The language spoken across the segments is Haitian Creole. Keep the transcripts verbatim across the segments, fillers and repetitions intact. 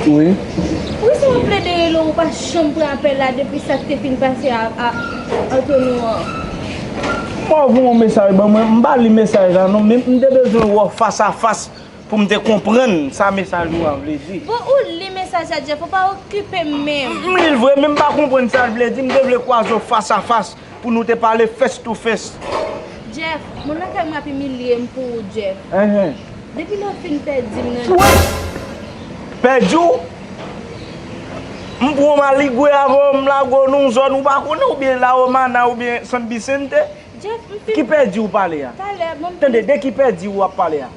Wi. Poukisa w ap plede rele w pa janm pran apèl la depi sa k te fin pase a, a Antonio an? Mwen voye yon mesaj ban mwen, m pa li mesaj la non, men m te bezwen wè w fas a fas pou m te konprann sa mesaj ou an vle di. Bon, ou li mesaj la, Jeff, ou pa okipe m menm. M li l vre, men m pa konprann sa l vle di, m te vle kwaze w fas a fas pou nou te pale face to face. Jeff, moun lakay mwen ap imilye m pou ou, Jeff. Enhen. Depi lè w fin pèdi m nan. Wi. Pèdi w? M pran w maligwe avè w, m lage w nan yon zòn ou pa konnen, oubyen Lawomana, oubyen San Bisente. Jeff, m fin. Ki pèdi w pale a? Talè, bon, m Tande, de ki pèdi w ap pale a?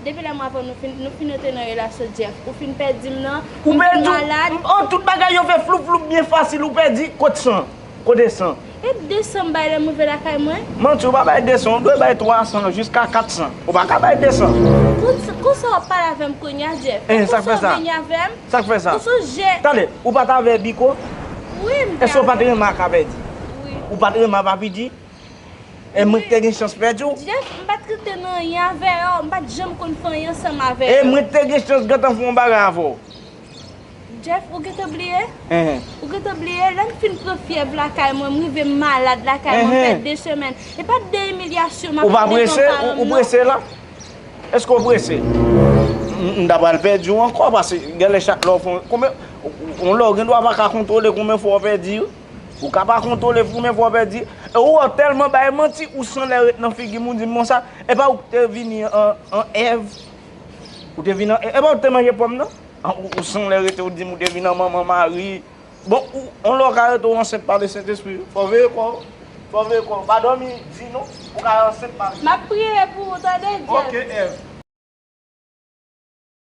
Depi lè mwen avè w nou fin, nou fin antre nan relasyon, Jeff, ou fin pèdi m nan. Ou M fin pèdi w? Malad. Oh, tout bagay yo fè floup floup byen fasil, ou pèdi. Kot san? Kote san? E de san m bay lè m rive lakay mwen? Manti, ou pa bay de san, ou dwe bay twa san jiska kat san. Ou pa ka bay de san. Kon- Konsa w ap pale avè m kounye a, Jeff? Eh, sa k fè sa? Konsa w vini avè m? Sa k fè sa? Ou sonje? Tande, ou pa t avè Biko? Wi, m Èske ou pa t renmen ak Apèdi? Wi. Ou pa t renmen ak Papidi? E mwen ki te gen chans pèdi w? Jeff, m pa t rete nan anyen avè yo, m pa t janm konn fè anyen ansanm avè E yo. Mwen ki te gen chans gentan fè yon bagay avè w? Jeff, ou gentan bliye? Enhen. Ou gentan bliye? Lè m fin pran fyèv lakay mwen, m rive malad lakay mwen, m fè de semèn. E pa de imilyasyon m ap Ou pa pran devan prese? paran Ou, ou m, non. Prese la? Èske w prese? M m ta pral pèdi w ankò, paske genlè chak lè w fè yon, konbyen, yon lè w gen dwa pa ka kontwole konbyen fwa w pèdi. Ou ka pa kontwole konbyen fwa w pèdi. E ou wè w tèlman bay manti, ou san lè ret nan figi m, ou di m konsa. E pa ou ki te vini an, an Èv? Ou te vin an Èv? E pa ou ki te manje pòm nan? An, ou, ou san lè rete, ou di m ou te vin an manman Mari. Bon, ou, yon lè w ka rete w ansent pa le Sentespri. Fò w veye kò w. Fò w veye kò w. Pa dòmi di non, ou ka ansent pa. M ap priye pou ou, tande, Jeff. Ok, Èv.